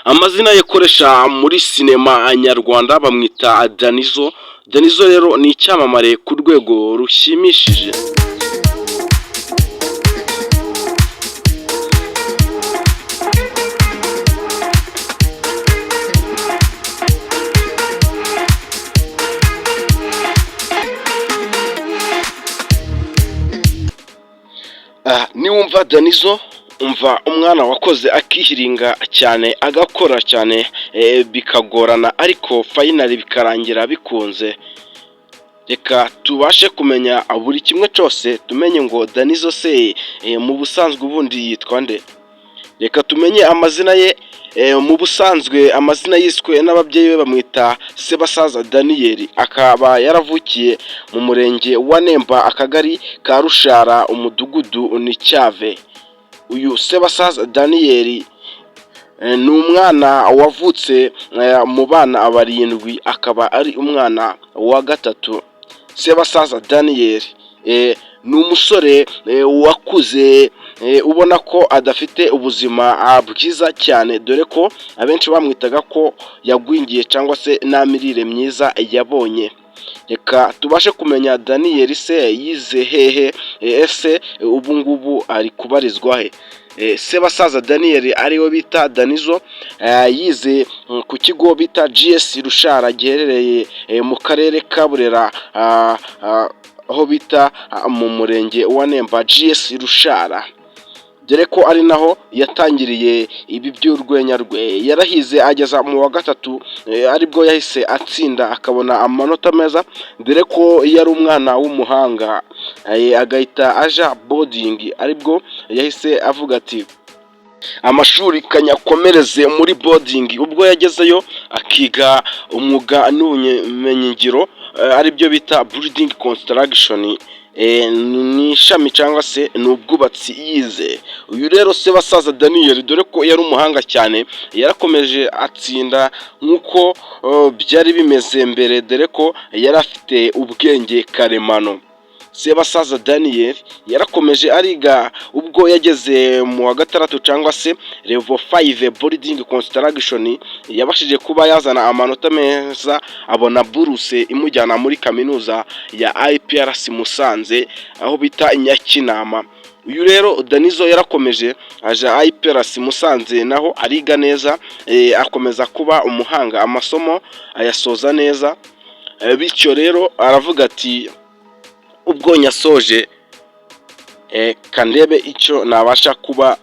Amazina ye akoresha muri sinema nyarwanda bamwita Danizo. Danizo rero ni icyamamare ku rwego rushimishije. Niwumva Danizo, umva umwana wakoze akihiringa cyane, agakora cyane, bikagorana, ariko finally bikarangira bikunze. Reka tubashe kumenya buri kimwe cyose, tumenye ngo Danizo se mu busanzwe ubundi yitwa nde? Reka tumenye amazina ye mu busanzwe. Amazina yiswe n'ababyeyi be, bamwita Sebasaza Daniyeli, akaba yaravukiye mu murenge wa Nemba, akagari ka Rushara, umudugudu ni Cyave. Uyu Sebasaza Daniyeli ni umwana wavutse mu bana barindwi, akaba ari umwana wa gatatu. Sebasaza Daniyeli ni umusore wakuze ubona ko adafite ubuzima bwiza cyane, dore ko abenshi bamwitaga ko yagwingiye cyangwa se nta mirire myiza yabonye. Reka tubashe kumenya Daniyeli se yize hehe? Ese ubu ngubu ari kubarizwa he? Sebasaza Daniyeli, ariwe bita Danizo, yize ku kigo bita GS Rushara, giherereye mu karere ka Burera, aho bita mu murenge wa Nemba, GS Rushara, dore ko ari naho yatangiriye ibi by'urwenya rwe. Yarahize ageza mu wa gatatu, aribwo yahise atsinda akabona amanota meza, dore ko yari umwana w'umuhanga, agahita aja boarding. Aribwo yahise avuga ati: "Amashuri kanyakomereze muri boarding." Ubwo yagezeyo akiga umwuga n'ubumenyingiro, aribyo bita building construction, ni ishami cyangwa se ni ubwubatsi yize. Uyu rero Sebasaza Daniyeli, dore ko yari umuhanga cyane, yarakomeje atsinda nk'uko byari bimeze mbere, dore ko yari afite ubwenge karemano. Sebasaza Daniyeli yarakomeje ariga. Ubwo yageze mu wa gatandatu cyangwa se level 5 building construction, yabashije kuba yazana amanota meza, abona buruse imujyana muri kaminuza ya IPRC Musanze, aho bita Nyakinama. Uyu rero Danizo yarakomeje aja IPRC Musanze, naho ariga neza, akomeza kuba umuhanga, amasomo ayasoza neza. Bityo rero aravuga ati: "Ubwo nyasoje, kandebe icyo nabasha kuba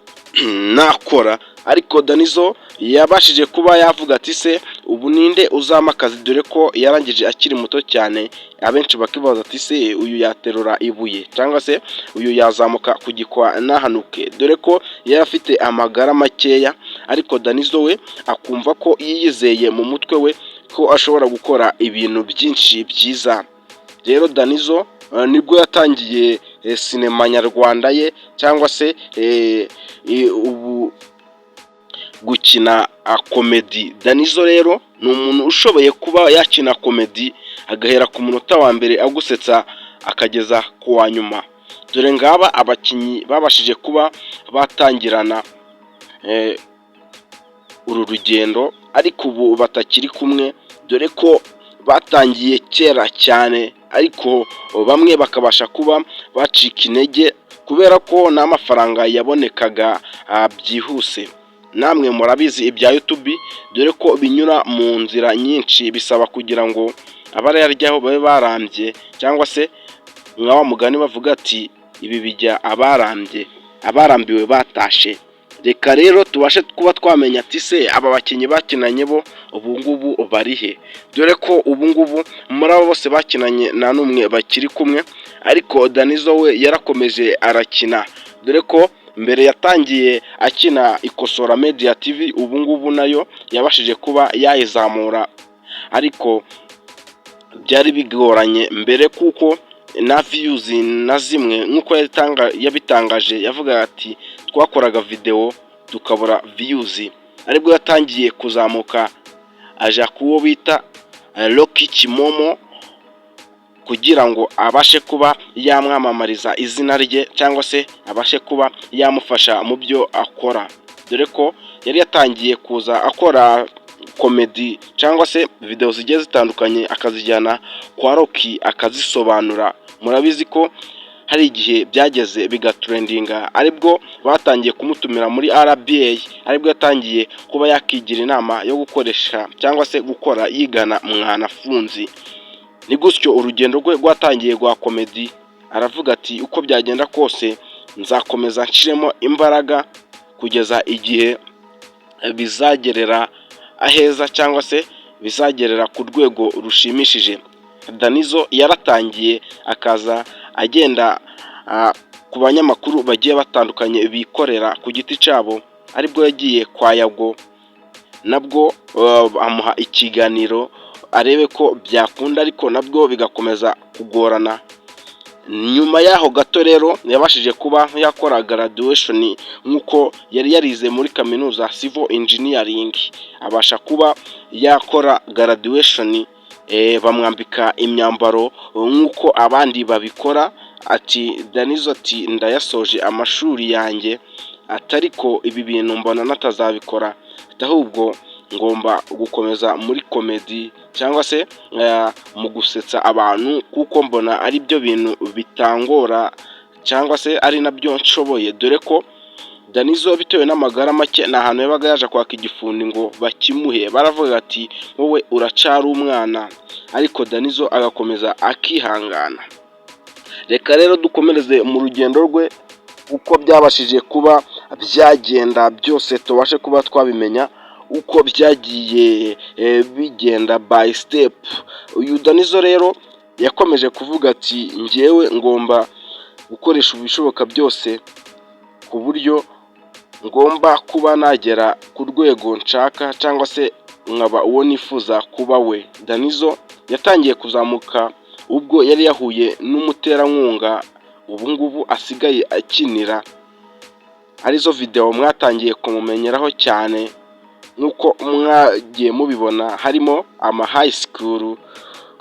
nakora." Ariko Danizo yabashije kuba yavuga ati: "Se ubu ninde uzampa akazi?" Dore ko yarangije akiri muto cyane, abenshi bakibaza ati: "Se uyu yaterura ibuye, cyangwa se uyu yazamuka ku gikwa ntahanuke?" Dore ko yari afite amagara makeya, ariko Danizo we akumva ko yiyizeye mu mutwe we ko ashobora gukora ibintu byinshi byiza. Rero Danizo nibwo yatangiye sinema nyarwanda ye, cyangwa se ubu gukina comedy. Danizo rero ni umuntu ushoboye kuba yakina comedy, agahera ku munota wa mbere agusetsa akageza ku wa nyuma. Dore ngaba abakinnyi babashije kuba batangirana uru rugendo, ariko ubu batakiri kumwe, dore ko batangiye kera cyane, ariko bamwe bakabasha kuba bacika intege kubera ko nta mafaranga yabonekaga byihuse. Namwe murabizi ibya YouTube, dore ko binyura mu nzira nyinshi, bisaba kugira ngo abarayaryaho babe barambye, cyangwa se nka wa mugani bavuga ati: "Ibi bijya abarambye, abarambiwe batashe." Reka rero tubashe kuba twamenya ati: "Se aba bakinnyi bakinanye bo ubu ngubu bari he?" Dore ko ubu ngubu muri abo bose bakinanye nta n'umwe bakiri kumwe, ariko Danizo we yarakomeje arakina, dore ko mbere yatangiye akina Ikosora Media TV, ubu ngubu nayo yabashije kuba yayizamura, ariko byari bigoranye mbere kuko na views na zimwe. Nk'uko yabitangaje, yavugaga ati: "Twakoraga videwo tukabura views." Aribwo yatangiye kuzamuka aja kuwo bita Rocky Kimomo, kugira ngo abashe kuba yamwamamariza izina rye, cyangwa se abashe kuba yamufasha mu byo akora, dore ko Yari yatangiye kuza akora comedy cyangwa se videwo zigiye zitandukanye, akazijyana kwa Rocky akazisobanura. Murabizi ko hari igihe byageze bigatrendinga, aribwo batangiye kumutumira muri RBA, aribwo yatangiye kuba yakigira inama yo gukoresha cyangwa se gukora yigana Mwanafunzi. Ni gutyo urugendo rwe rwatangiye rwa comedy. Aravuga ati: "Uko byagenda kose nzakomeza nshiremo imbaraga kugeza igihe bizagerera aheza cyangwa se bizagerera ku rwego rushimishije." Danizo yaratangiye akaza agenda ku banyamakuru bagiye batandukanye bikorera ku giti cyabo, aribwo yagiye kwa Yago, nabwo amuha ikiganiro arebe ko byakunda, ariko nabwo bigakomeza kugorana. Nyuma y'aho gato rero yabashije kuba yakora graduation nk'uko yari yarize muri kaminuza civil engineering, abasha kuba yakora graduation, bamwambika imyambaro nk'uko abandi babikora. Ati Danizo ati: "Ndayasoje amashuri yanjye," ati, "ariko ibi bintu mbona natazabikora, ahubwo ngomba gukomeza muri comedy cyangwa se mu gusetsa abantu, kuko mbona ari byo bintu bitangora cyangwa se ari nabyo nshoboye." Dore ko Danizo bitewe n'amagara make ni ahantu yabaga yaje kwaka igifundi ngo bakimuhe, baravuga ati: "Wowe uracyari umwana," ariko Danizo agakomeza akihangana. Reka rero dukomereze mu rugendo rwe, uko byabashije kuba byagenda byose, tubashe kuba twabimenya uko byagiye bigenda by step. Uyu Danizo rero yakomeje kuvuga ati: "Ngewe ngomba gukoresha ibishoboka byose ku buryo ngomba kuba nagera ku rwego nshaka cyangwa se nkaba uwo nifuza kuba we." Danizo yatangiye kuzamuka ubwo yari yahuye n'umuterankunga ubu ngubu asigaye akinira, arizo videwo mwatangiye kumumenyeraho cyane nk'uko mwagiye mubibona, harimo ama high school,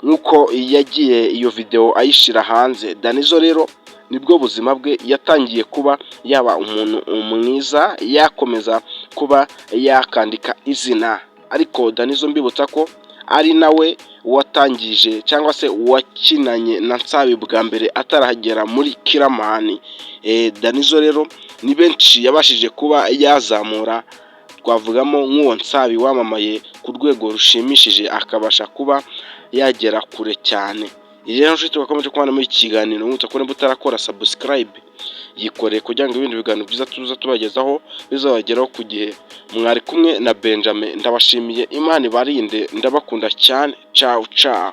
nk'uko yagiye iyo videwo ayishyira hanze. Danizo rero nibwo buzima bwe yatangiye kuba yaba umuntu mwiza, yakomeza kuba yakandika izina. Ariko Danizo mbibutsa ko ari nawe watangije cyangwa se wakinanye na Nsabi bwa mbere atarahagera muri Kiramani. Danizo rero ni benshi yabashije kuba yazamura, twavugamo nk'uwo Nsabi wamamaye ku rwego rushimishije, akabasha kuba yagera kure cyane. Rero nshuti twakomeje kubana muri iki kiganiro, nkwibutsa ko niba utarakora subscribe yikoreye kugira ngo ibindi biganiro byiza tuza tubagezaho bizabageraho ku gihe. Mwari kumwe na Benjamin, ndabashimiye, Imana ibarinde, ndabakunda cyane. Ciao ciao.